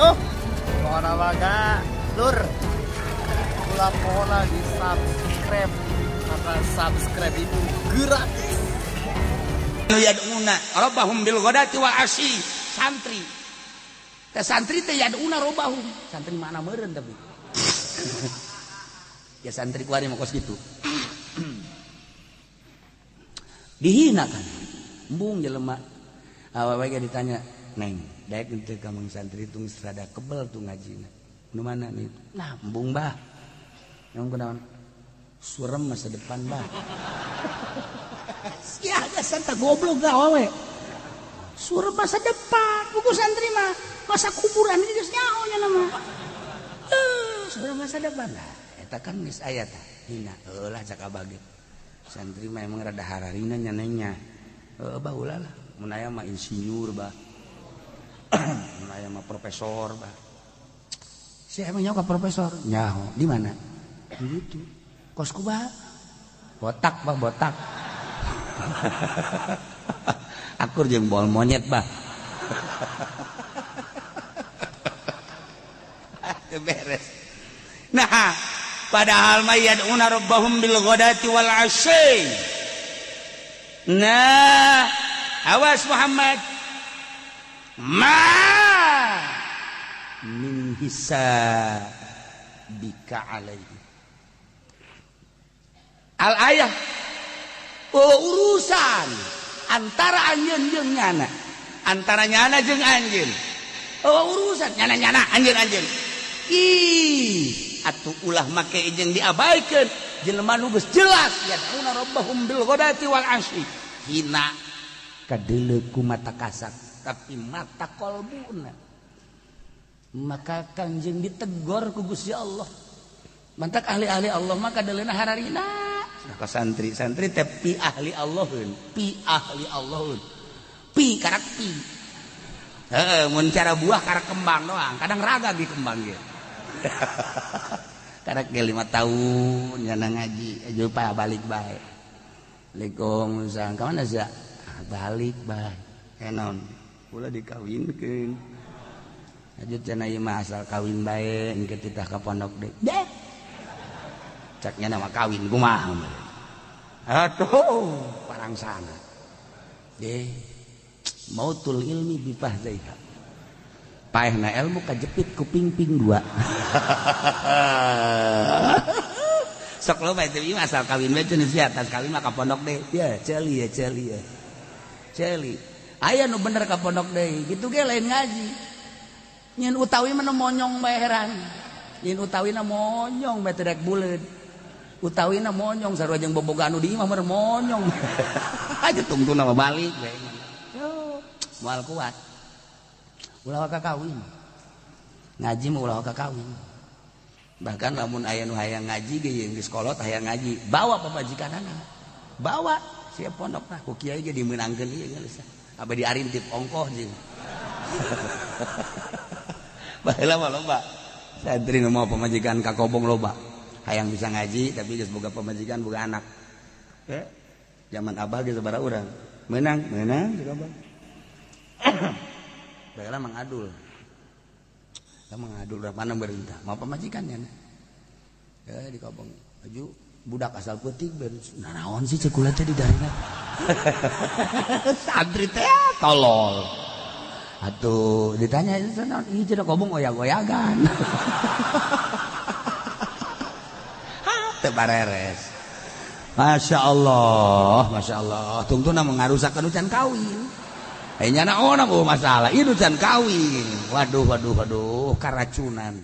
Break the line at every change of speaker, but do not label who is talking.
Oh, pokona waga lur. Ulah pokona di subscribe karena subscribe itu gratis.
Yad'una rabbahum bil ghadati wal asyi, santri. Teh santri teh yad'una rabbahum. Santri mana meureun tapi. Ya santri kuari mah kos kitu. Dihina kan. Embung jelema. Awewe ge ditanya, "Neng, daek henteu ka mang santri tung rada kebel tuh ngajina." Nu mana nih? Nah, embung bah. Yang kunaon? Surem masa depan bah. Sia santa goblok ga awewe. Surem masa depan, buku santri mah masa kuburan geus nyaho nya mah. Surem masa depan lah. Eta kan geus aya tah. Hina heuh lah cak abah ge. Santri mah emang rada hararina nya nengnya. Heuh bah ulah lah. Mun aya mah insinyur bah. Mun aya mah profesor bah. Si emang nyaho ka profesor? Nyaho. Di mana? Di ditu. Kos kumaha? Botak bah, botak. Akur jeung bol monyet bah. Beres. Nah, padahal mah yad'una rabbahum bil ghadati wal 'asyi. Nah, awas Muhammad. Ma min hisabika alaihi. Al ayah. Oh, urusan antara anjeun jeung nyana, antara nyana jeung anjeun. Oh, urusan nyana-nyana anjeun-anjeun. Ih, atuh ulah make jeung diabaikeun jelema nu geus jelas yad'una rabbahum bil ghadati wal 'asyi. Hina kadeuleu ku mata kasar tapi mata kolbuna. Maka kanjeng ditegor ku Gusti Allah. Mantak ahli-ahli Allah mah kadeleuna hararina. Ka santri-santri teh pi ahli Allahun, pi ahli Allahun. Pi karak pi. Heeh, mun cara buah karak kembang doang, kadang raga ge kembang ge. Karak ge 5 tahun nyana ngaji, aja balik bae. Waalaikumsalam. Ka mana sia? Balik bae. Naon? Ulah dikawinkeun. Aja cenah ieu mah asal kawin bae engke titah ka pondok deui. Deh. Caknya nama kawin kumaha. Aduh, parangsana. Deh, mautul ilmi bifahzaiha. Paehna ilmu kajepit ku pingping dua. Sok loba itu ieu asal kawin bae cenah sia, tas kawin mah ka pondok deui. Ya, ceuli ya, ceuli ya. Ceuli. Aya nu bener ka pondok deui, kitu ge lain ngaji. Nyin utawi mah monyong bae heran. Nyin utawina monyong bae teu rek buleud. Utawina monyong sarua jeung boboga anu di imah mah monyong. Aja tungtuna mah balik bae. Yo, moal kuat. Ulah waka kawin. Ngaji mah ulah waka kawin. Bahkan lamun aya nu hayang ngaji ge jeung geus kolot hayang ngaji, bawa pamajikanana. Bawa sia pondok tah ku kiai ge dimeunangkeun ieu geus. Abah diarintip ongkoh jeung. Baheula mah loba. Santri nu mau pamajikan ka kobong loba. Hayang bisa ngaji tapi geus boga pamajikan boga anak. Zaman abah geus sabaraha urang. Meunang, meunang jeung abah. Baheula mang adul. Lah mang adul urang mana berintah, mau pamajikannya. Ya di kobong aju budak asal peuting nah naon sih cek kula teh di darina. Santri teh tolol. Atuh ditanya itu naon ieu cenah kobong oyag-oyagan. Teu bareres. Masya Allah, Masya Allah. Tungtuna mengarusakan can kawin. Nyana ona masalah, ieu can kawin. Waduh, waduh, waduh, karacunan.